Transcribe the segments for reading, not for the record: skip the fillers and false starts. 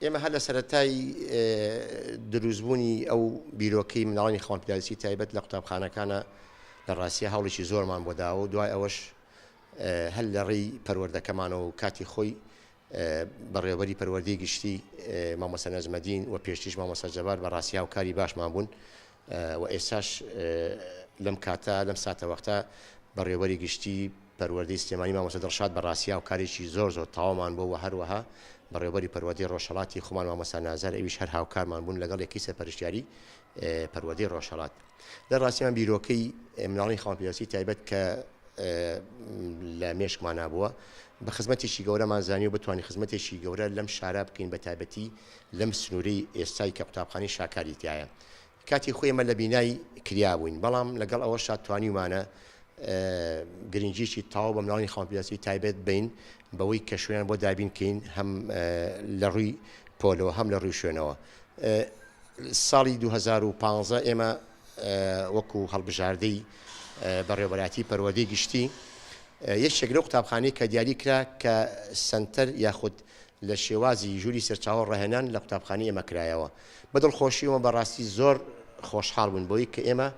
ئێمە هەر لە سەرەتای دروستبوونی ئەو بیرۆکەی مناڵانی خاوەن پێداویستی تایبەت لە قوتابخانەکانە لە ڕاستیا هەوڵێکی زۆرمان بۆ داوە و دوای ئەوەش هەر لە ڕێی پەروەردەکەمانەوە و کاتی خۆی بەڕێوەبەری پەروەردەی گشتی مامۆستا نەجمەدین و پێشتریش مامۆستا جەبار بە ڕاستی هاوکاری باشمان بوون و ئێستاش لەم کاتە لەم ساتەوەختە بەڕێوەبەری گشتی پەروەردەی سلێمانی مامۆستا دڵشاد بە ڕاستی هاوکارێکی زۆر زۆر تەواومان بوو و هەروەها بەڕێوەبەری پەروەردەی ڕۆژهەڵاتی خۆمان مامۆستا نازار ئەویش هەر هاوکارمان بوون لەگەڵ یەکەی سەرپەرشتیاری پەروەردەی ڕۆژهەڵات. لە ڕاستیان بیرۆکەی مناڵی خاوەن پێداویستی تایبەت کە لە مێشکمانا بووە بە خزمەتێکی گەورەمان زانی و بتوانین خزمەتێکی گەورە لەم شارە بکەین بە تایبەتی لەم سنوورەی ئێستای کە قوتابخانەی شاکاری تایە کاتی خۆی ئێمە لە بینای کریا بووین بەڵام لەگەڵ ئەوەشا توانیومانە گرنگیی تەواو بە مناڵی خاوەن پێداویستی تایبەت بین بەوەی کە شوێنیان بۆ دابین کەین هەم لە ڕووی پۆلەوە هەم لە ڕووی شوێنەوە. ساڵی 2015 ئێمە وەکو هەڵبژاردەی بەڕێوەبەرایەتی پەروەردەی گشتی یەکێک لەو قوتابخانەی کە دیاری کرا کە سەنتەر یاخود لە شێوازی ژووری سەرچاوە ڕاهێنان لە قوتابخانەی ئێمە کرایەوە. بە دڵخۆشیەوە بەڕاستی زۆر خۆشحاڵ بووین بەوەی کە ئێمە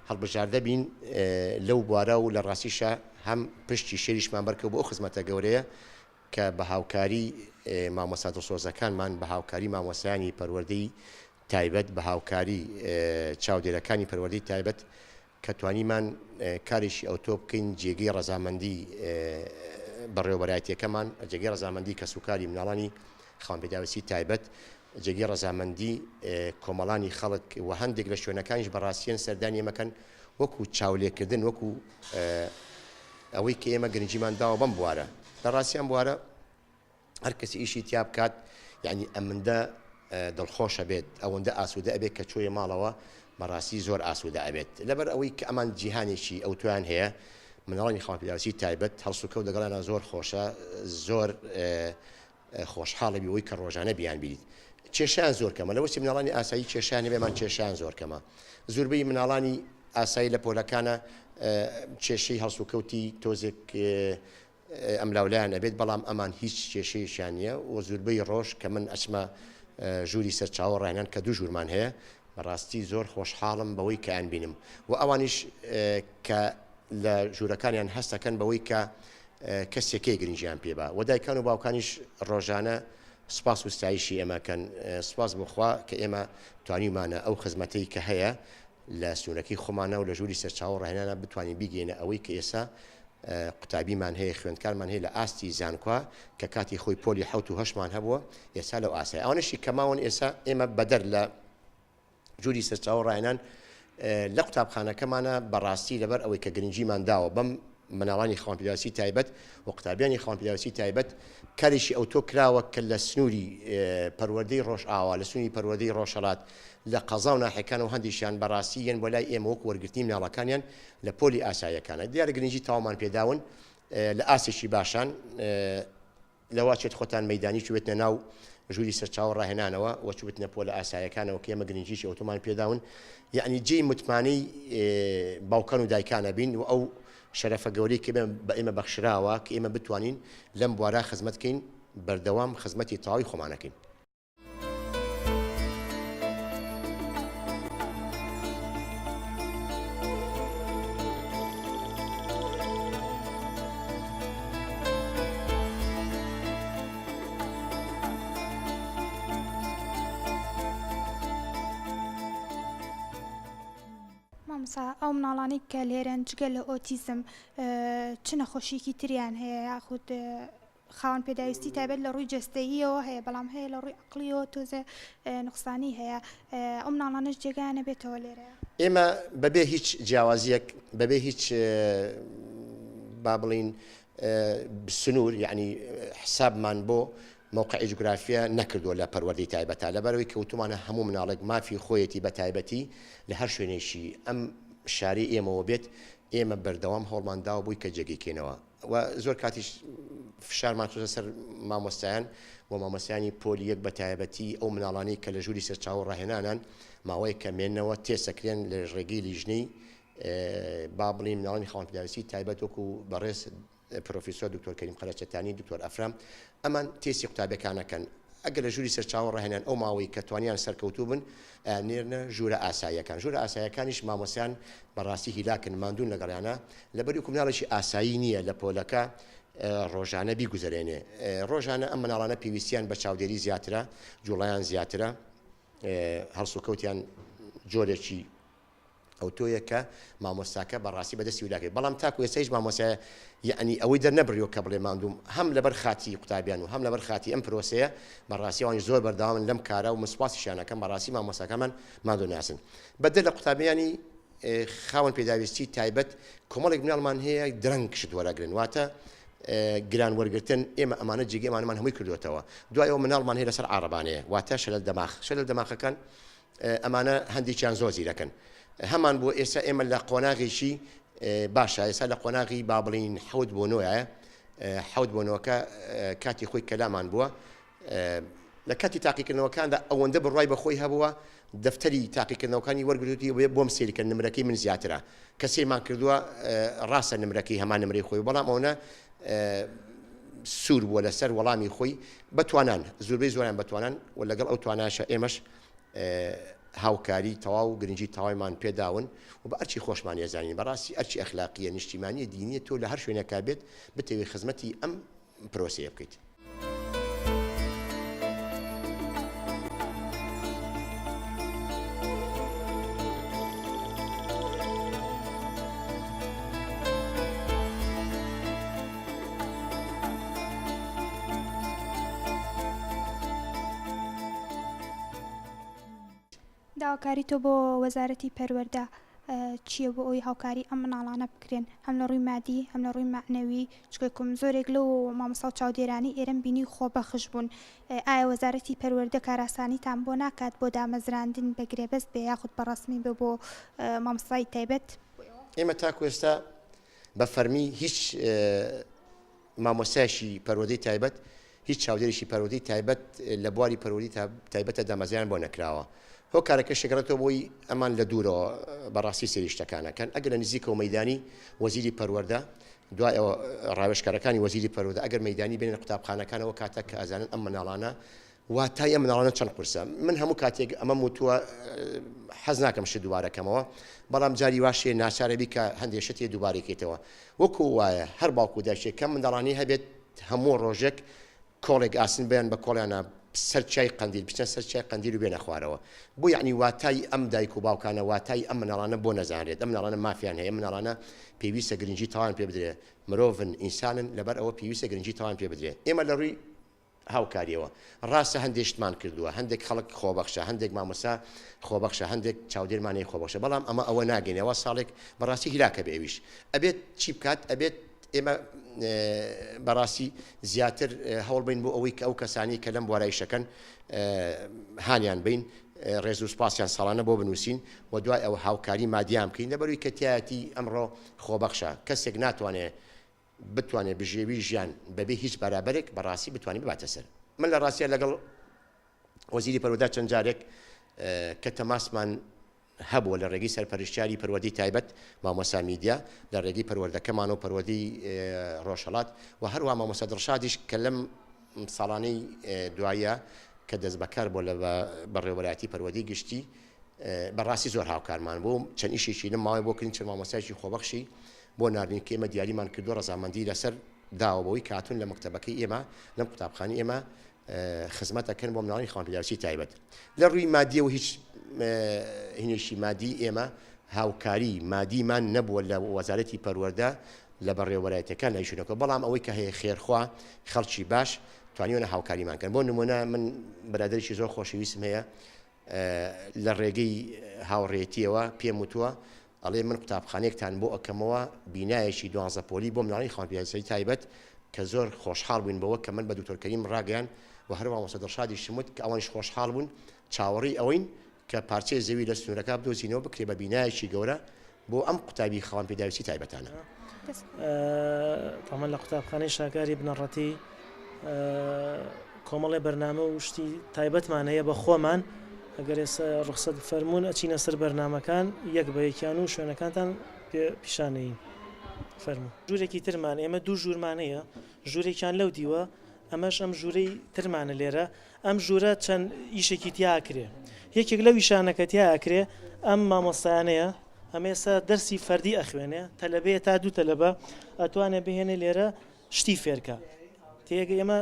هەڵبژاردە بین لەو بوارە و لە ڕاستیشا هەم پشتی شێریشمان بەرکەوت بۆ ئەو خزمەتە گەورەیە کە بە هاوکاری مامۆستا دڵسۆزەکانمان، بە هاوکاری مامۆستایانی پەروەردەی تایبەت، بە هاوکاری چاودێرەکانی پەروەردەی تایبەت کە توانیمان کارێکی ئەوتۆ بکەین جێگەی ڕەزامەندی بەڕێوەبەرایەتیەکەمان، جێگەی ڕەزامەندی کەسوکاری مناڵانی خاوەن پێداویستی تایبەت، جێگەی ڕەزامەندی کۆمەڵانی خەڵک و هەندێک لە شوێنەکانیش بەڕاستیەن سەردانی ئێمەکەن وەکو چاولێکردن وەکو ئەوەی کە ئێمە گرنگیمان داوە بەم بوارە لە ڕاستی ئەم بوارە هەر کەسی ئیشی تیا بکات یعنی ئەمەندە دڵخۆشە بێت ئەوەندە ئاسوودە ئەبێت کە چۆیە ماڵەوە بەڕاستی زۆر ئاسوودە ئەبێت لەبەر ئەوەی کە ئەمان جیهانێکی ئەوتۆیان هەیە مناڵانی خاوەن پێداویستی تایبەت هەڵسوکەوت لەگەڵیانە زۆر خۆشە زۆر خۆشحاڵە بی وەی کە ڕۆژانە بیان بینیت کێشیان زۆر کەمە لەوەی مناڵانی ئاسایی کێشیان هەبێ مان کێشیان زۆر کەمە زۆربەی مناڵانی ئاسایی لە پۆلەکانە کێشەی هەڵسوکەوتی تۆزێک ئەملاولایان ئەبێت بەڵام ئەمان هیچ کێشەیەکیان نییە و زوربەی ڕۆژ کە من ئەچمە ژووری سەرچاوە ڕاهێنان کە دوو ژوورمان هەیە بەڕاستی زۆر خۆشحاڵم بەوەی کە ئەنبینم و ئەوانیش کە لە ژوورەکانیان هەستەکەن بەوەی کە کەسێکەیە گرنگیان پێ با و دایکان و باوکانیش ڕۆژانە سپاس و ستایشی ئێمەکەن سپاس بۆ خوا کە ئێمە توانیومانە ئەو خزمەتەی کە هەیە لە سنوورەکەی خۆمانە و لە ژووری سەرچاوە ڕاهێنانە بتوانین بیگەینە ئەوەی کە ئێسا قوتابیمان هەیە خوێندکارمان هەیە لە ئاستی زانکۆ کە کاتی خۆی پۆلی حەوت و هەشتمان هەبووە ئێستا لەو ئاستای ئەوانەشی کە ماون ئێستا ئێمە بەدەر لە ژووری سەرچاوە ڕاهێنان لە قوتابخانەکەمانە بەڕاستی لەبەر ئەوەی کە گرنگیمان داوە بەم مناڵانی خاوەن پێداویستی تایبەت و قوتابیانی خاوەن پێداویستی تایبەت کارێکی ئەوتۆ کراوە کە لە سنووری پەروەردەی ڕۆژئاوا لە سنووری پەروەردەی ڕۆژهەڵات لە قەزا و ناحیەکان و هەندێکیان بەڕاستی یەن بۆ لای ئێمە وەکو وەرگرتنی مناڵەکانیان لە پۆلی ئاساییەکانە دیارە گرنگی تەواومان پێداون لە ئاستێکی باشان لەوە چێت خۆتان مەیدانی چوبێتنە ناو ژووری سەرچاوە ڕاهێنانەوە و چوبتنە پۆلە ئاسایەکانەوە کە ئێمە گرنگیی ئەوتۆمان پێداون یەعنی جێی متمانەی باوکان و دایکانە بین و ئەو شەرەفە گەورەی کە بە ئێمە بەخشراوە کە ئێمە بتوانین لەم بوارە خزمەت کەین بەردەوام خزمەتی تەواوی خۆمانەکەین. مامۆستا ئەو مناڵانەی کە لێرەن جگە لە ئۆتیزم چ نەخۆشیەکی تریان هەیە یاخود خاوەن پێداویستی تایبەت لە ڕووی جەستەییەوە هەیە بەڵام هەیە لە ڕووی عەقڵیەوە تۆزێ نوقسانی هەیە ئەو مناڵانەش جێگایان ئەبێتەوە لێرە؟ ئێمە بەبێ هیچ جیاوازیەک بەبێ هیچ با بڵین سنوور یعنی حسابمان بۆ مەوقعی جوگرافیا نەکردووە لە پەروەردەی تایبەتا لەبەرەوەی کەوتومانە هەموو مناڵێک مافی خۆیەتی بە تایبەتی لە هەر شوێنێکی ئەم شاری ئێمەوە بێت ئێمە بەردەوام هەوڵمان داوە بووی کە جێگەی کەینەوە و زۆر کاتیش فشارمان خستە سەر مامۆستایان و مامۆستایانی پۆلی یەک بە تایبەتی ئەو مناڵانەی کە لە ژووری سەرچاوە ڕاهێنانان ماوەیەک کە مێنەوە تێسەکرێن لە ڕێگەی لیژنەی با بڵین مناڵانی خاوەن پێداویستی تایبەت وەکو بەڕێز پرۆفیسۆر دکتۆر کەریم قەرەچەتانی دکتۆر ئەفرام ئەمان تێسی قوتابیەکانەکەن. ئەگەر لە ژووری سەرچاوە ڕاهێنان ئەو ماوەی کە توانیان سەرکەوتوو بن ئەیاننێرنە ژوورە ئاساییەکان. ژوورە ئاساییەکانیش مامۆستایان بەڕاستی هیلاکن، ماندوون لەگەڵیانا، لەبەر وەکو مناڵێکی ئاسایی نییە لە پۆلەکە ڕۆژانە بیگوزەرێنێ. ڕۆژانە ئەم مناڵانە پێویستیان بە چاودێری زیاترە، جوڵەیان زیاترە، هەڵسوکەوتیان جۆرێکی ئەوتۆیە کە مامۆستاکە بەڕاستی بەدەستی ولاکەی بەڵام تاکو ئێستا هیچ مامۆستایە یەعنی ئەوەی دەرنەبڕیوە کە بڵێ ماندووم هەم لەبەر خاتری قوتابیان و هەم لەبەر خاتری ئەم پرۆسەیە بەڕاستی ئەوانیش زۆر بەردەوامن لەم کارە و من سوپاسیشیان ئەکەم بەڕاستی مامۆستاکانمان ماندوو ناسن بەدەر لە قوتابیانی خاوەن پێداویستی تایبەت کۆمەڵێک مناڵمان هەیە درەنگ شت وەرەگرن واتە گران وەرگتن ئێمە ئەمانە جێگەی ئەمانەمان هەمووی کردوێتەوە دوای ئەوە مناڵمان هەیە لەسەر عارەبانەیە واتە شەلەل دەماخ شەلەل دەماخەکان ئەمانە هەندێکیان زۆر زیرەکن هەمان بووە ئێستا ئێمە لە قۆناغێکی باشە ئێستا لە قۆناغی با بڵین حەوت بۆ نۆیە حەوت بۆ نۆکە کاتی خۆی کەلامان بووە لە کاتی تاقیکردنەوەکاندا ئەوەندە بڕای بەخۆی هەبووە دەفتەری تاقیکردنەوەکانی وەرگرتوتی بۆم سیرکە نمرەکەی من زیاترە کە سیرمان کردووە ڕاستە نمرەکەی هەمان نمرەی خۆی بەڵام ئەوەنە سوور بووە لەسەر وەڵامی خۆی بەتوانان زۆربەی زۆریان بەتوانان و لەگەڵ ئەو تواناشە ئێمەش هاوکاری تەواو و گرنگی تەواویمان پێداون و بە ئەرکی خۆشمان ئەزانین، بەڕاستی ئەرکی ئەخلاقییە، نیشتیمانییە، دینییە تۆ لە هەر شوێنێکا بێت بتەوێ خزمەتی ئەم پرۆسەیە بکەیت. داواکاری تۆ بۆ وەزارەتی پەروەردە چییە بۆ ئەوەی هاوکاری ئەم مناڵانە بکرێن هەم لە ڕووی مادی هەم لە ڕووی مەعنەوی چونکە زۆرێک لەو مامۆستا و چاودێرانەی ئێرەم بینی خۆبەخش بوون ئایا وەزارەتی پەروەردە کارئاسانیتان بۆ ناکات بۆ دامەزراندن بە گرێبەست بێ یاخود بە ڕەسمی بێ بۆ مامۆستای تایبەت؟ ئێمە تاکو ئێستا بە فەرمی هیچ مامۆستایەکی پەروەردەی تایبەت، هیچ چاودێرێکی پەروەردەی تایبەت لە بواری پەروەردەی تایبەتە دامەزرێنان بۆ نەکراوە. هۆکارەکەش دەگەڕێتەوە بۆی ئەمان لە دوورەوە بە ڕاستی سەیری شتەکان ئەکەن. ئەگەر لە نزیکەوە مەیدانی وەزیری پەروەردە، دوای ئەوە ڕاوێژکارەکانی وەزیری پەروەردە ئەگەر مەیدانی بێنە قوتابخانەکانەوە کاتە کە ئەزانن ئەم مناڵانە واتای ئەم مناڵانە چەند قورسە. من هەموو کاتێک ئەمەم وتووە حەز ناکەم شت دووبارە کەمەوە، بەڵام جاری واش هەیە ناچارە بی کە هەندێ شت هەیە دووبارەی کەیتەوە. وەکو وایە هەر باوک و دایکێک کەم منداڵانی هەبێت هەموو ڕۆژێک کۆڵێک ئاسن بەیان بە کۆڵیانە سەر چیای قەندیل بچنە سەر چیای قەندیل و بێنە خوارەوە. بۆ یەعنی واتای ئەم دایک و باوکانە واتای ئەم مناڵانە بۆ نەزانرێت ئەم مناڵانە مافیان هەیە ئەم مناڵانە پێویستە گرنگی تەواویان پێ بدرێ مرۆڤن ئینسانن لەبەر ئەوە پێویستە گرنگی تەواویان پێ بدرێ ئێمە لە ڕووی هاوکاریەوە. ڕاستە هەندێک شتمان کردووە، هەندێک خەڵک خۆبەخشە، هەندێک مامۆستا خۆبەخشە، هەندێک چاودێرمان هەیە خۆبەخشە، بەڵام ئەمە ئەوە ناگەینێ وا ساڵێک بەڕاستی هیلاکە بێ ئەویش ئەبێت چی بکات ئەبێت ئێمە بەڕاستی زیاتر هەوڵ بین بۆ ئەوەی کە ئەو کەسانی کە لەم بوارە ئیشەکەن هانیان بین ڕێز و سپاسیان ساڵانە بۆ بنووسین و دوای ئەوە هاوکاری مادیان بکەین لەبەروی کە تایەتی ئەمڕۆ خۆبەخشە کەسێک ناتوانێت بتوانێت بژێوی ژیان بەبێ هیچ بەرابەرێک بەڕاستی بتوانێت بباتە سەر. من لە ڕاستیا لەگەڵ وەزیری پەروەردە چەند جارێک کە تەماسمان هەبووە لە ڕێگەی سەرپەرشتیاری پەروەردەی تایبەت مامۆستا میدیا لە ڕێگەی پەروەردەکەمان و پەروەردەی ڕۆژهەڵات و هەروە مامۆستا دڵشادیش کە لەم ساڵانەی دوایە کە دەستبەکار بووە لە بەڕێوەبەرایەتی پەروەردەی گشتی بەڕاستی زۆر هاوکارمان بوو چەند ئیشێکی لەم ماوەی بۆ کردین چەند مامۆستایەکی خۆبەخشی بۆ ناردین کە ئێمە دیاریمان کردووە ڕەزامەندی لەسەر داوە بەوەی کە هاتوون لە مەکتەبەکەی ئێمە لەم قوتابخانەی ئێمە خزمەت ئەکەن بۆ مناڵی خاوەن پێداویستی تایبەت لە ڕووی مادیەوە هیچ هینێکی مادی ئێمە هاوکاری مادیمان نەبووە لە وەزارەتی پەروەردە لە بەڕێوەبەرایەتەکان لە شوێنەکە بەڵام ئەوەی کە هەیە خێرخوا خەڵکی باش توانیوانە هاوکاریمان کەن بۆ نمونە من برادێکی زۆر خۆشەویستم هەیە لە ڕێگەی هاوڕێیەتیەوە پێم وتووە، ئەڵێ من قوتابخانەیەکتان بۆ ئەکەمەوە، بینایەکی دوانزە پۆلی بۆ مناڵانی خاوەن پێداویستی تایبەت، کە زۆر خۆشحاڵ بووین بەوە کە من بە دکتۆر کەریم ڕاگەیاند و هەروەها مامۆستا دڵشادیشم وت کە ئەوانیش خۆشحاڵ بوون، چاوەڕێی ئەوەین کە پارچەی زەوی لە سنوورەکە بدۆزینەوە بکرێ بە بینایەکی گەورە بۆ ئەم قوتابی خاوەن پێداویستی تایبەتانە. تەمەن لە قوتابخانەی شاکاری بنەڕەتی کۆمەڵێ بەرنامە و شتی تایبەتمان هەیە بە خۆمان ئەگەر ئێستا ڕوخسەت بفەرموون ئەچینە سەر بەرنامەکان یەک بە یەکیان و شوێنەکانتان پێ پیشانەین فەرموو. ژوورێکی ترمان ئێمە دوو ژوورمان هەیە ژوورێکیان لەو دیوە. ئەمەش ئەم ژوورەی ترمانە لێرە ئەم ژوورە چەند ئیشێکی تیا ئەکرێ یەکێک لەو ئیشانە کە تیا ئەکرێ ئەم مامۆستایانەیە ئەمە ئێستا دەرسی فەردی ئەخوێنێ تەلەبەیە تا دوو تەلەبە ئەتوانێ بهێنێ لێرە شتی فێرکە تێگە ئێمە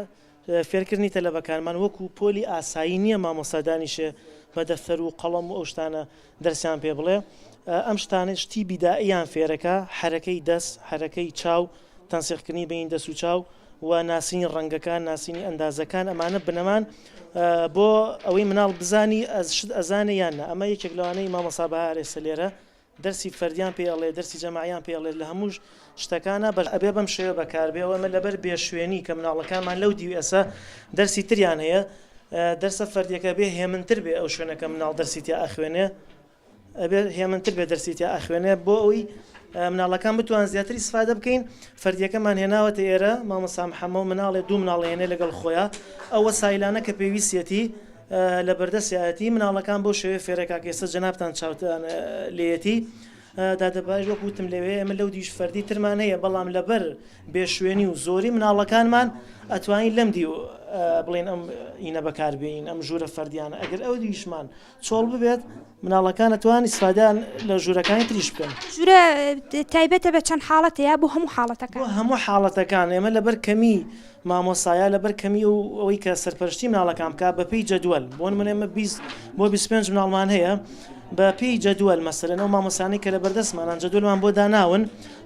فێرکردنی تەلەبەکانمان وەکو پۆلی ئاسایی نییە مامۆستا دانیشێ بە دەفتەر و قەڵەم و ئەو شتانە دەرسیان پێ بڵێ ئەم شتانە شتی بیدائیان فێرەکە حەرەکەی دەست حەرەکەی چاو تەنسیقکردنی بەین دەست و چاو و ناسینی ڕەنگەکان ناسینی ئەندازەکان ئەمانە بنەمان بۆ ئەوەی مناڵ بزانی ئەز شت ئەزانێ یان نا ئەمە یەکێک لەوانەی مامۆستا بەهار ئێستا لێرە دەرسی فەردیان پێ ئەڵێ دەرسی جەماعیان پێ ئەڵێت لە هەموو شتەکانە بەش ئەبێ بەم شێوە بەکاربێ و ئەمە لەبەر بێشوێنی کە مناڵەکانمان لەو دیو ئێسە دەرسی تریان هەیە دەرسە فەردیەکە بێ هێمنتر بێ ئەو شوێنەکە مناڵ دەرسی تیا ئەخوێنێ ئەبێ هێمنتر بێ دەرسی تیا ئەخوێنێ بۆ ئەوی مناڵەکان بتوان زیاتر ئیسفادە بکەین فەردیەکەمان هێناوەتە ئێرە مامۆستا محەممە و مناڵێ دوو مناڵ هێنێ لەگەڵ خۆیان ئەو وەسایلانە کە پێویستیەتی لە بەردەستیایەتی مناڵەکان بەو شێوەیە فێرەکا کە ئێستا جەنابتان چاوتان لێیەتی دادە باش وەک وتم لەوێ ئێمە لەو دیش فەردی ترمان هەیە بەڵام لەبەر بێشوێنی و زۆری مناڵەکانمان ئەتوانین لەم دیو بڵێن ئەم ئینە بەکاربێین ئەم ژوورە فەردیانە ئەگەر ئەو دیشمان چۆڵ ببێت مناڵەکان ئەتوان ئیسفادەیان لە ژوورەکانی تریش بکەن. ژوورە تایبەتە بە چەند حاڵەتە یا بۆ هەموو حاڵەتەکان؟ بۆ هەموو حاڵەتەکان، ئێمە لەبەر کەمی مامۆستا یا لەبەر کەمی و ئەوەی کە سەرپەرشتی مناڵەکان بکات بە پێی جەدوەل، بۆ نمونە ئێمە 20 بۆ 25 مناڵمان هەیە بە پێی جەدوەل مەسەلەن ئەو مامۆستانەی کە لە بەردەستمانان جەدوەلمان بۆ داناون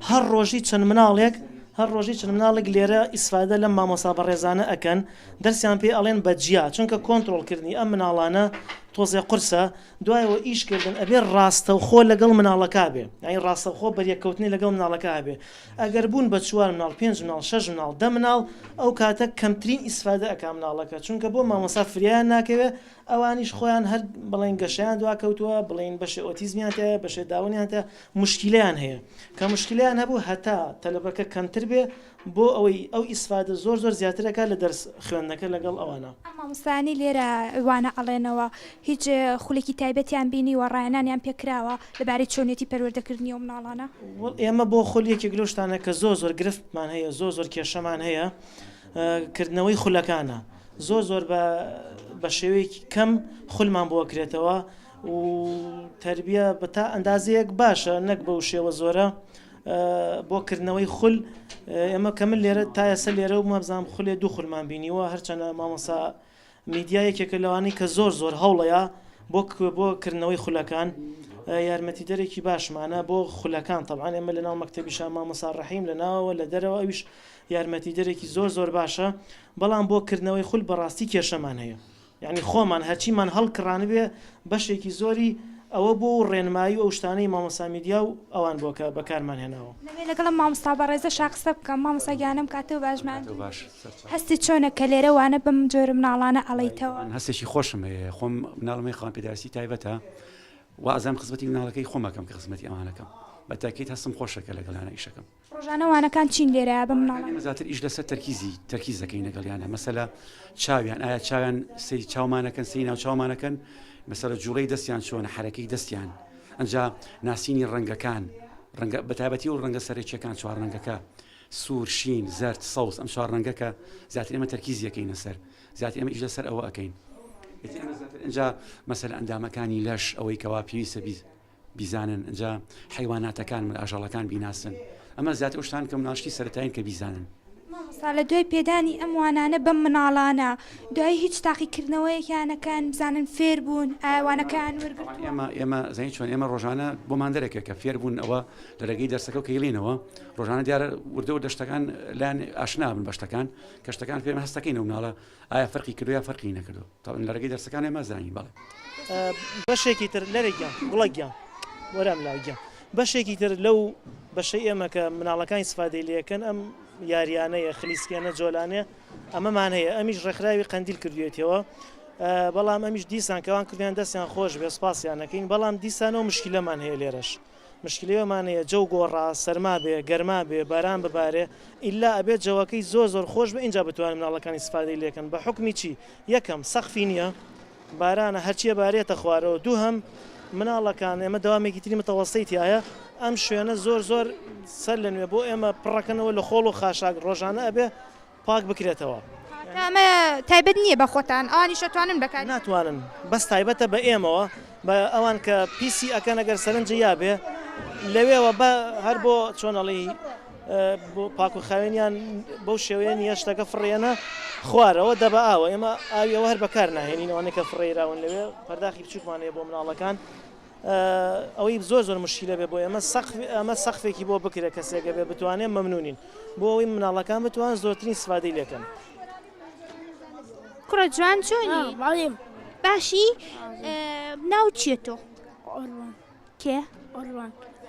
هەر ڕۆژی چەند مناڵێک هەر ڕۆژی چەند مناڵێک لێرە ئیسفادە لەم مامۆستا بەڕێزانە ئەکەن دەرسیان پێ ئەڵێن بە جیا چونکە کۆنترۆڵ کردنی ئەم مناڵانە تۆزێ قورسە دوایەوە ئیش کردن ئەبێ ڕاستەوخۆ لەگەڵ مناڵەکە بێ یانی ڕاستەوخۆ بەریەککەوتنی لەگەڵ مناڵەکە هەبێ ئەگەر بوون بە چوار مناڵ پێنج مناڵ شەش مناڵ دە مناڵ ئەو کاتە کەمترین ئیسفادە ئەکا مناڵەکە چونکە بۆ مامۆستا فریایان ناکەوێ ئەوانیش خۆیان هەر بڵێن گەشەیان دواکەوتووە بڵێن بەشێ ئۆتیزمیان تیایە بەشێ داونیان تیا موشکیلەیان هەیە کە موشکیلەیان هەبوو هەتا تەلەبەکە کەمتر بێ بۆ ئەوەی ئەو ئیسفادە زۆر زۆر زیاتر ئەکات لە دەرس خوێندنەکە لەگەڵ ئەوانە. ئەم مامۆستایانەی لێرە وانە ئەڵێنەوە هیچ خولێکی تایبەتیان بینیوە ڕاهێنانیان پێ کراوە لەبارەی چۆنیەتی پەروەردەکردنی ئەو مناڵانە؟ ئێمە بۆ خول یەکێک لەو شتانە کە زۆر زۆر گرفتمان هەیە زۆر زۆر کێشەمان هەیە کردنەوەی خولەکانە زۆر زۆر بە بە شێوەیەکی کەم خولمان بۆ کرێتەوە و تەربیە بە تا ئەندازەیەک باشە نەک بەو شێوە زۆرە بۆ کردنەوەی خول ئێمە کە من لێرە تا ئێستا لێرە و مابزانام خولێ دوو خولمان بینیوە هەرچەنە مامۆسا میدیا یەکێکە لەوانەی کە زۆر زۆر هەوڵەیە بۆ بۆ کردنەوەی خولەکان یارمەتیدەرێکی باشمانە بۆ خولەکان تەبعەن ئێمە لەناو مەکتەبیشا مامۆسا ڕەحیم لە ناوەوە لە دەرەوە ئەویش یارمەتیدەرێکی زۆر زۆر باشە بەڵام بۆ کردنەوەی خول بەڕاستی کێشەمان هەیە یانی خۆمان هەرچیمان هەڵکڕانبێ بەشێکی زۆری ئەوە بوو و ڕێنمایی و ئەو شتانەی مامۆستا میدیا و ئەوان بووە کە بەکارمان هێناوە. دەمەوێ لەگەڵ ئەم مامۆستا بەڕێزەشا قسە بکەم، مامۆستا گیان ئەم کاتەو باش ماندوو هەستت چۆنە کە لێرە وانە بەم جۆرە مناڵانە ئەڵێیتەوە؟ من هەستێکی خۆشم هەیە خۆم مناڵم هەیە خاوەن پێداویستی تایبەتە وا ئەزانم خزمەتی مناڵەکەی خۆم ئەکەم کە خزمەتی ئەوانەکەم بە تاکید هەستم خۆشە کە لەگەڵیانە ئیشەکەم. ڕۆژانە وانەکان چین لێرە بە مناڵان؟ ئێمە زیاتر ئیش لەسەر تەرکیزی تەرکیز دەکەین لەگەڵیانە مەسەلە چاویان ئایا چاویان سەیری چاومانەکەن سەیری ناو چاومانەکەن مەسەلە جوڵەی دەستیان چۆنە حەرەکەی دەستیان ئەنجا ناسینی ڕەنگەکان ڕەنگە بەتایبەتی و ڕەنگە سەرەکیەکان چوار ڕەنگەکە سوور شین زەرد سەوز ئەم چوار ڕەنگەکە زیاتر ئێمە تەرکیز یەکەینە سەر زیاتر ئێمە ئیش لەسەر ئەوە ئەەکەین ئینجا مەسەلە ئەندامەکانی لەش ئەوەی کەوا پێویستە بیزانن ئینجا حەیواناتەکان من ئاژەڵەکان بیناسن ئەمە زیاتر ئەو شتانە کە مناڵ شتی سەرەتایین کە بیزانن. مامۆستا لە دوای پێدانی ئەم وانانە بەم مناڵانە دوایی هیچ تاقیکردنەوەیەکیان ئەکەن بزانن فێر بوون ئایا وانەکەیان وەرگرتووە؟ ئێمە ئێمە زانی چۆن ئێمە ڕۆژانە بۆمان دەرەکە کە فێر بوون ئەوە لە ڕێگەی دەرسەکە و کەیڵینەوە ڕۆژانە دیارە وردە وردە شتەکان لایان ئاشنا بن بە شتەکان کە شتەکان پێ هەستەکەین و مناڵە ئایا فەرقی کردو یا فەرقی نەکردو تەبعەن لە ڕێگەی دەرسەکان ئێمە زانین بەڵێ. بەشێکی تر لەرێ گیان گوڵە گیان وەرە ئەم لاوە گیان بەشێکی تر لەو بەشەی ئێمە کە مناڵەکان ئیسفادەی لێکەن ئەم یاریانەیە خلیسکێنە جۆلانێ ئەمەمان هەیە ئەمیش ڕێکخراوی قەندیل کردوێتەوە بەڵام ئەمیش دیسان کەوان کردیان دەستیان خۆش بێ سپاسیان نەکەین بەڵام دیسانەوە مشکلەمان هەیە لێرەش مشکلەی ئەومان هەیە جەو گۆڕا سەرما بێ گەرما بێ باران ببارێ ئیلا ئەبێ جەوەکەی زۆر زۆر خۆش بێ ئینجا بتوانن مناڵەکان ئیسفادەی لێکەن بە حوکمی چی یەکەم سەقفی نیە بارانە هەرچیە بارێتە خوارەوە دووهەم مناڵەکان ئێمە دەوامێکی تری متەوەستەی تایە ئەم شوێنە زۆر زۆر سەر لە نوێ بۆ ئێمە پڕەکەنەوە لە خۆڵ و خاشاک ڕۆژانە ئەبێ پاک بکرێتەوە. واتە ئەمە تایبەت نییە بە خۆتان ئەوانیش ئەتوانن بەکاری. ناتوانن بەس تایبەتە بە ئێمەوە بە ئەوان کە پیسی ئەکەن ئەگەر سەرنجی یابێ لەوێوە بە هەر بۆ چۆن ئەڵێی بۆ پاک و خاوێنیان بەو شێوەیە نییە شتەکە فڕێنە خوارەوە دەبە ئاوە ئێمە ئاوی ئەوە هەر بەکار ناهێنین ئەوانەی کە فڕێراون لەوێ پەرداخی بچووکمان هەیە بۆ مناڵەکان ئەوەی زۆر زۆر مشکیلە بێ بۆ ئێمە سەقف ئەمە سەقفێکی بۆ بکرێت کەسێکە بێ بتوانێت مەمنونین بۆ ئەوەی مناڵەکان بتوان زۆرترین سفادەی لێکەن. کوڕە جوان چۆنی؟ باشی ناو چیە تۆ؟ کێ؟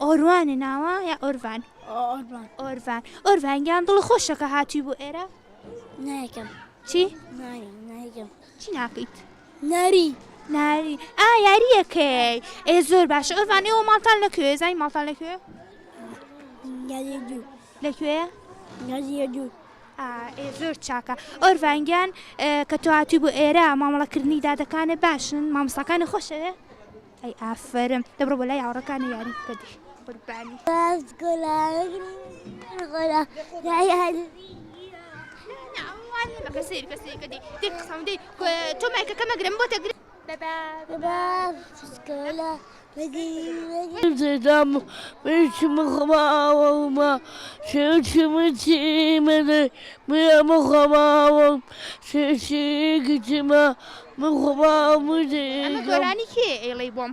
ئۆروانە ناوە یا ئۆرڤان؟ ئۆرڤان ئۆرڤان گیان دڵ خۆشە کە هاتووی بۆ ئێرە؟ نایکەم چی؟ نایکەم چی ناکەیت؟ ناری ناری ئا یاریەکەی ئێ زۆر باشە ئۆرڤان ئێوە ماڵتان لەکوێ زانی ماڵتان لەکوێ؟ لەکوێ؟ ئێ زۆر چاکە ئۆرڤان گیان کە تۆ هاتووی بۆ ئێرە مامەڵەکردنی دادەکانت باشن مامۆستاکانت خۆشەوێ؟ ئەی ئافەرم دەبڕۆ بۆ لای هاوڕێکانی یاری بکە دەی قوربانی. تۆ مایکەکە مەگرم بۆ تەگرم ئەمە گۆرانی کێ ئەیڵێی بۆم؟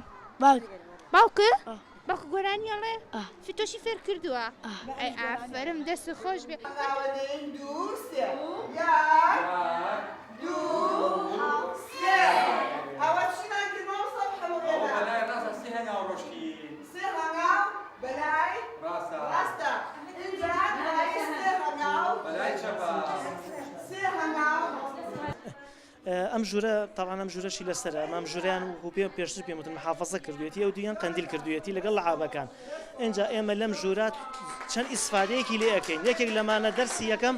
باوکت؟ باوکت گۆرانی ئەڵێ؟ تۆشی فێر کردووە؟ ئەی ئافەرم دەست خۆش بێ. ئەم ژوورە تاوان ئەم ژوورەشی لەسەرە ئەم ژوریان و پێ پێشتر پێم وتن محافظە کردوێتی ئەو دویان قەندیل کردوێتی لەگەڵ لەعابەکان ئینجا ئێمە لەم ژوورە چەند ئیسفادەیەکی لێ ئەکەین یەکێک لەمانە دەرسی یەکەم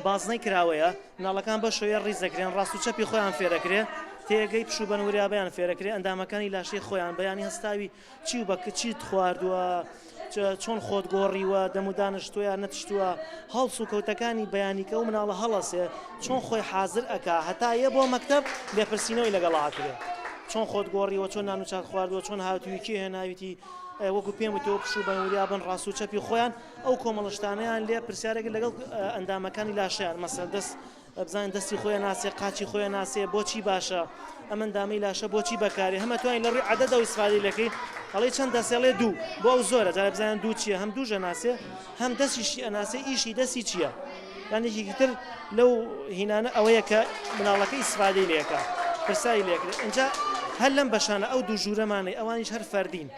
بازنەی کراوەیە مناڵەکان بە شێوەیە ڕیز دەکرێن ڕاست و چەپی خۆیان فێرەکرێ تێگەی پشوو بەن وریابیان فێرەکرێ ئەندامەکانی لاشەی خۆیان بەیانی هەستاوی چی و بە چیت خواردووە چۆن خۆت گۆڕیوە دەم و دانشتووە یا نەتشتووە هەڵس و کەوتەکانی بەیانیکە و مناڵە هەڵەسێ چۆن خۆی حازر ئەکا هەتا یە بۆ مەکتەب لێپرسینەوەی لەگەڵا ئەکرێ چۆن خۆت گۆڕیوە چۆن نان و چات خواردووە چۆن هاتووی کێ هێناویتی وەکو پێم وتەوە پشوو بن وریا بن ڕاست و چەپی خۆیان ئەو کۆمەڵە شتانەیان لێ پرسیارێک لەگەڵ ئەندامەکانی لاشەیان مەسەلەن دەست بزانین دەستی خۆی ناسێ قاچی خۆی ناسێ بۆچی باشە ئەم ئەندامەی لاشە بۆچی بەکارێ هەمە توانین لە ڕووی عەدەدەوە ئیسفادەی لەکەی ئەڵێ چەند دەسێڵێ دوو بۆ ئەو زۆرە جارێ بزانین دوو چییە هەم دووش ئەناسێ هەم دەستیشی ئەناسێ ئیشی دەستی چییە یان یەکێکی تر لەو هینانە ئەوەیە کە مناڵەکە ئیسفادەی لێکا پرسیاری لێکرێت ئینجا هەر لەم بەشانە ئەو دوو ژوورەمانەی ئەوانیش هەر فەردین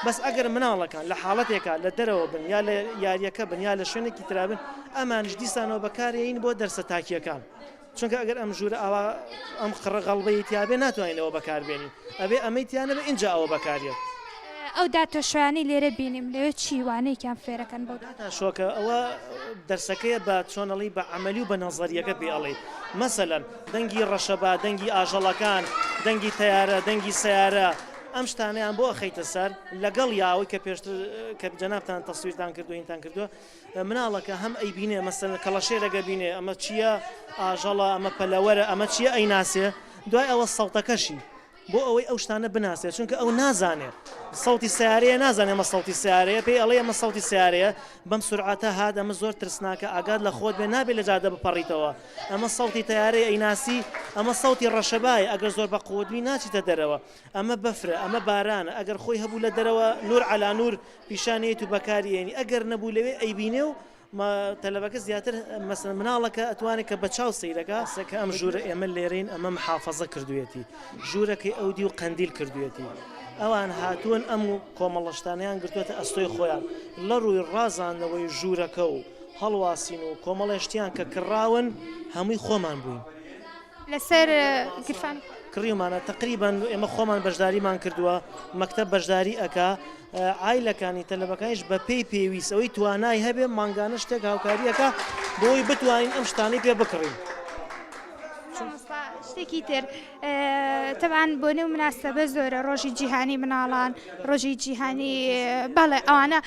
بەس ئەگەر مناڵەکان لە حاڵەتێکا لە دەرەوە بن یا لە یاریەکە بن یا لە شوێنێکی ترا بن ئەمانیش دیسانەوە بەکارێین بۆ دەرسە تاکیەکان چونکە ئەگەر ئەم ژوورە ئاوا ئەم قڕە غەڵبەی تیابێ ناتوانین ئەوە بەکاربێنین ئەبێ ئەمەی تیا نەبێ ئینجا ئەوە بەکاریێت. ئەو داتا شۆیانەی لێرە بینیم لەوێ چی وانەیەکیان فێرەکەن بەو داتا شۆکە ئەوە دەرسەکەیە بە چۆن ئەڵێی بە عەمەلی و بە نەزەریەکە پێی ئەڵێی مەسەلەن دەنگی ڕەشەبا دەنگی ئاژەڵەکان دەنگی تەیارە دەنگی سەیارە ئەم شتانەیان بۆ ئەخەیتە سەر لەگەڵ یا ئەوەی کە پێشتر کە جەنابتان تەسویرتان کردو هینتان کردووە مناڵەکە هەم ئەیبینێ مەسەلەن کەڵەشێرەک ئەبینێ ئەمە چییە ئاژەڵە ئەمە پەلەوەرە ئەمە چییە ئەیناسێ دوای ئەوە سەوتەکەشی بۆ ئەوەی ئەو شتانە بناسێ چونکە ئەو نازانێ سەوتی سیارەیە نازانێ ئەمە سەوتی سیارەیە پێی ئەڵێ ئەمە سەوتی سیارەیە بەم سورعەتە هات ئەمە زۆر ترسناکە ئاگات لە خۆت بێ نابێ لە جادە بپەڕیتەوە ئەمە سەوتی تەیارەیە ئەیناسی ئەمە سەوتی ڕەشەبایە ئەگەر زۆر بە قوت بی ناچیتە دەرەوە ئەمە بەفرە ئەمە بارانە ئەگەر خۆی هەبوو لە دەرەوە نور عەلا نور پیشانیت و بەکاری ئێنی ئەگەر نەبوو لەوێ ئەیبینێ و تەلەبەکە زیاتر مەسەلەن مناڵەکە ئەتوانێت کە بە چاو سەیرەکە کە ئەم ژوورە ئێمە لێرەین ئەمە محافەزە کردوێتی ژوورەکەی ئەو دی و قەندیل کردوێتی ئەوان هاتوون ئەم کۆمەڵە شتانەیان گرتووەتە ئەستۆی خۆیان لە ڕووی ڕازاندنەوەی ژوورەکە و هەڵواسین و کۆمەڵێ شتیان کە کڕاون هەمووی خۆمان بووین. لەسەر گیرفانی خۆت. کڕیومانە تەقریبەن ئێمە خۆمان بەشداریمان کردووە مەکتەب بەشداری ئەکا عایلەکانی تەلەبەکانیش بە پێی پێویست ئەوەی توانای هەبێ مانگانە شتێک هاوکاری ئەکا بۆی بتوانین ئەم شتانەی پێ بکڕین. مامۆستا شتێکی تر تەبعەن بۆنە و مناسەبە زۆرە ڕۆژی جیهانی مناڵان ڕۆژی جیهانی بەڵێ ئەوانە.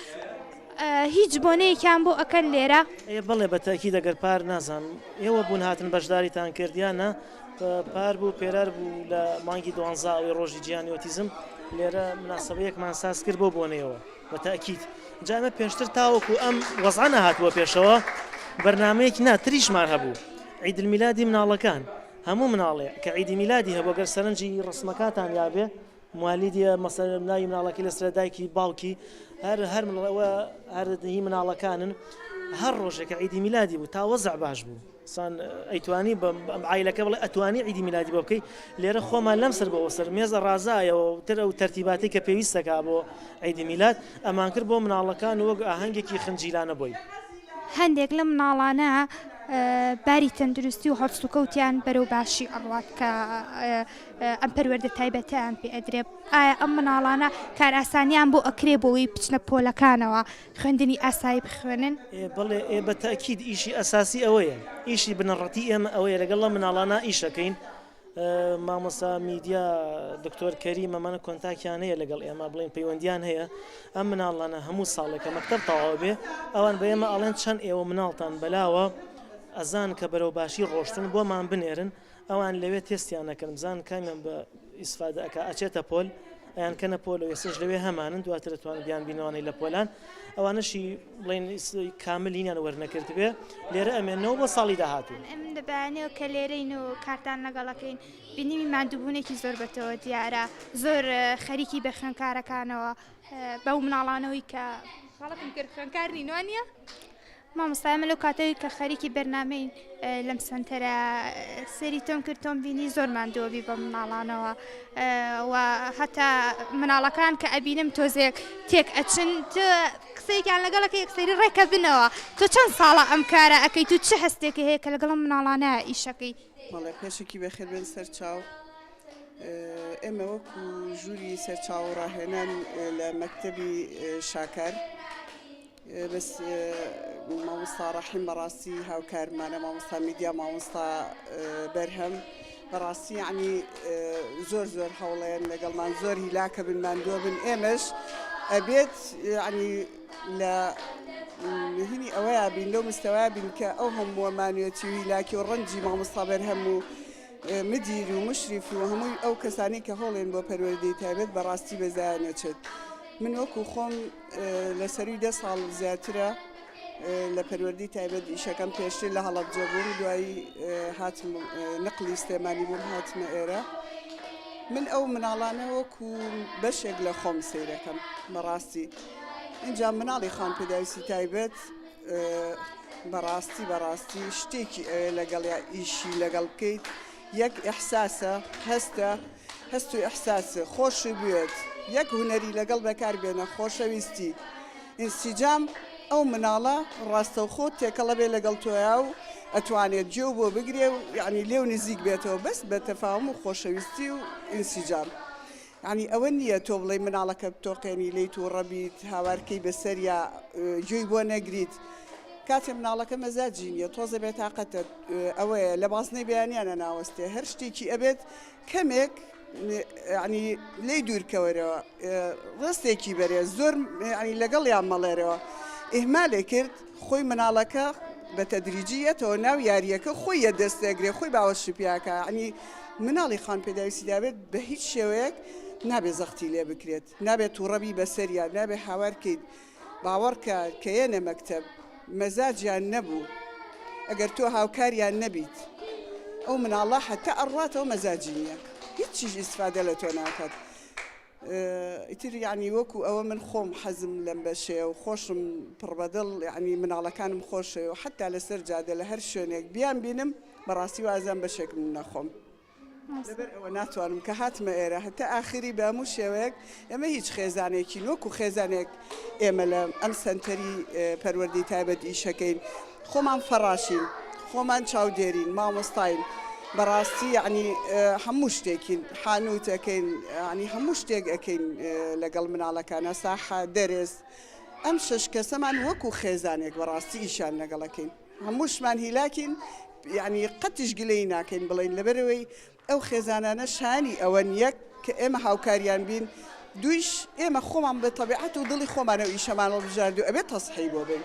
هیچ بۆنەیەکیان بۆ ئەکەن لێرە؟ ئێ بەڵێ بە تەئکید ئەگەر پار نازانم ئێوە بوون هاتن بەشداریتان کرد یان نا پار بوو پێرار بوو لە مانگی دوانزا ئەوەی ڕۆژی جیهانی ئۆتیزم لێرە مناسەبەیەکمان ساز کرد بۆ بۆنەیەوە بە تەئکید جا ئەمە پێشتر تاوەکو ئەم وەزعە نەهاتووە پێشەوە بەرنامەیەکی نا تریشمان هەبوو عید المیلادی مناڵەکان هەموو مناڵێ کە عیدی میلادی هەبوو گەر سەرنجی ڕسمەکاتان یابێ موالیدیە مەسەلەن ناوی مناڵەکەی لەسەرە دایکی باوکی هەر هەر مناڵەوە هەر هی مناڵەکانن هەر ڕۆژێکە عیدی میلادی بوو تا وەزع باش بوو سان ئەیتوانی بەم عیلەکە بڵێ ئەتوانی عیدی میلادی بۆ بکەی لێرە خۆمان لەم سەر بۆ سەر مێزە ڕازایەوە تر ئەو تەرتیباتی کە پێویستەکە بۆ عیدی میلاد ئەمان کرد بۆ مناڵەکان وەک ئاهەنگێکی خنجیلانە بۆی. هەندێک لەم مناڵانە باری تەندروستی و هەڵسوکەوتیان بەرەو باشی ئەڕوات کە ئەم پەروەردە تایبەتەیان پێ ئەدرێ، ئایا ئەم مناڵانە کارئاسانیان بۆ ئەکرێ بۆ ئەوەی بچنە پۆلەکانەوە خوێندنی ئاسایی بخوێنن؟ ئێ بەڵێ، ئێ بە تەئکید ئیشی ئەساسی ئەوەیە، ئیشی بنەڕەتی ئێمە ئەوەیە لەگەڵ ئەم مناڵانە ئیش ئەکەین، مامۆستا میدیا، دکتۆر کەریم ئەمانە کۆنتاکیان هەیە لەگەڵ ئێمە بڵێن پەیوەندیان هەیە، ئەم مناڵانە هەموو ساڵێک کە مەکتەب تەواو بێ ئەوان بە ئێمە ئەڵێن چەند ئێوە مناڵتان بەلاوە ئەزان کە بەرەو باشی ڕۆشتن بۆمان بنێرن، ئەوان لەوێ تێستیان ئەکەن بزانن کامیان بە ئیسفادە ئەکا ئەچێتە پۆل ئەیان کەنە پۆل و ئێستاش لەوێ هەمانن دواتر ئەتوانن بیان بینەوانەی لە پۆلان ئەوانەشی بڵێن کاملینیان وەرنەکردبێ لێرە ئەمێنەوە بۆ ساڵی داهاتوو. ئەم لە بەیانیەوە کە لێرەین و کارتان لەگەڵەکەین بینیمی ماندووبوونێکی زۆر بەتەوە دیارە زۆر خەریکی بە خوێندکارەکانەوە بەو مناڵانەوەی کە غەڵەتم کرد خوێندکار نین وانیە؟ مامۆستا ئێمە لەو کاتەوەی کە خەریکی بەرنامەین لەم سەنتەرە سەیری تۆم کرد تۆم بینی زۆر ماندووە بی بە مناڵانەوە و هەتا مناڵەکان کە ئەبینم تۆزێک تێک ئەچن قسەیەکیان لەگەڵەکە یەکسەری ڕێکە بنەوە تۆ چەند ساڵە ئەم کارە ئەەکەیت و چ هەستێکی هەیە کە لەگەڵم مناڵانە ئیشەکەی بەڵێ پێشەکی بەخێر بێن سەرچاو ئێمە وەکو ژووری سەرچاو ڕاهێنان لە مەکتەبی شاکار بەس مامۆستا ڕەحیم بەڕاستی هاوکارمانە مامۆستا میدیا مامۆستا بەرهەم بەڕاستی یعنی زۆر زۆر هەوڵێن لەگەڵمان زۆر هیلاکە بن ماندووە بن ئێمەش ئەبێت یعنی لە هینی ئەوەیە بین لەو مستەوە بین کە ئەو هەمووە مانوێتی و هیلاکی و ڕەنجی مامۆستا بەرهەم و مدیر و مشریف و هەمووی ئەو کەسانی کە هەوڵێن بۆ پەروەردەی تایبەت بەڕاستی بەزایە نەچێت من وەکو خۆم لە سەروی دە ساڵ زیاترە لە پەروەردەی تایبەت ئیشەکەم پێشتر لە هەڵەبجە بووم دوایی هاتم نقلی سلێمانی بووم هاتمە ئێرە من ئەو مناڵانە وەکو بەشێک لە خۆم سەیرەکەم بەڕاستی اینجا مناڵی خان پێداویستی تایبەت بەڕاستی بەڕاستی شتێکی ئەوێ لەگەڵیا ئیشی لەگەڵ بکەیت یەک ئیحساسە هەستە هەست و ئیحساس خۆشی بوێت یەک هونەری لەگەڵ بەکار بێنە خۆشەویستی ئینسیجام ئەو مناڵە ڕاستەوخۆ تێکەڵە بێ لەگەڵ تۆیا و ئەتوانێت گوێو بۆ بگرێ و یعنی لێو نزیک بێتەوە بەس بە تەفاوم و خۆشەویستی و ئینسیجام یانی ئەوە نییە تۆ بڵێی مناڵەکە بتۆقێنی لێی تووڕە بیت هاوارکەی بەسەریا گوێی بۆ نەگریت کاتێ مناڵەکە مەزاجی نییە تۆزە بێتاقەتە ئەوەیە لە بازنەی بەیانیانە ناوەستێ هەر شتێکی ئەبێت کەمێک ینی لێی دوورکەوەرەوە ڕستێکی بەرێ زۆر ینی لەگەڵیان مەڵێرەوە ئیهمالێ کرد خۆی مناڵەکە بە تەدریجی یەتەوە ناو یاریەکە خۆی یە دەستێگرێ خۆی باوەشی پیاکە ینی مناڵی خان پێداویستی دابێت بە هیچ شێوەیەک نابێت زەختی لێ بکرێت نابێت توڕەبی بەسەریا نابێت هاوار کەیت باوەڕکە کە یەنە مەکتەب مەزاجیان نەبوو ئەگەر تۆ هاوکاریان نەبیت ئەو مناڵە حتا ئەڕواتەوە مەزاجی نییە هیچیش ئیسفادە لە تۆ ناکات ئیتر یعنی وەکو ئەوە من خۆم حەزم لەم بەشەیە و خۆشم پڕ بەدڵ یعنی مناڵەکانم خۆشەوێ و حتا لەسەر جادە لە هەر شوێنێک بیان بینم بەڕاستی وازان بەشێکم نەخۆم لەبەر ئەوە ناتوانم کە هاتمە ئێرە هەتا ئاخری بە هەموو شێوەیەک ئێمە هیچ خێزانێکین وەکو خێزانێک ئێمە لە ئەم سەنتەری پەروەردەی تایبەت ئیشەکەین خۆمان فەڕاشین خۆمان چاودێرین مامۆستاین بەڕاستی یعنی هەموو شتێکین حانوتەکەین ینی هەموو شتێک ئەەکەین لەگەڵ مناڵەکانە ساحە دەرس ئەم شش کەسەمان وەکو خێزانێک بەڕاستی ئیشان لەگەڵەکەین هەمووشمان هیلاکین یعنی قەتیش گلەیی ناکەین بڵێین لەبەرئەوەی ئەو خێزانانە شایانی ئەوەن یەک کە ئێمە هاوکاریان بین. دوویش ئێمە خۆمان بە تەبیعەت و دڵی خۆمانەوە ئیشەمان هەڵبژارد و ئەبێت تەزحیەی بۆ بەین.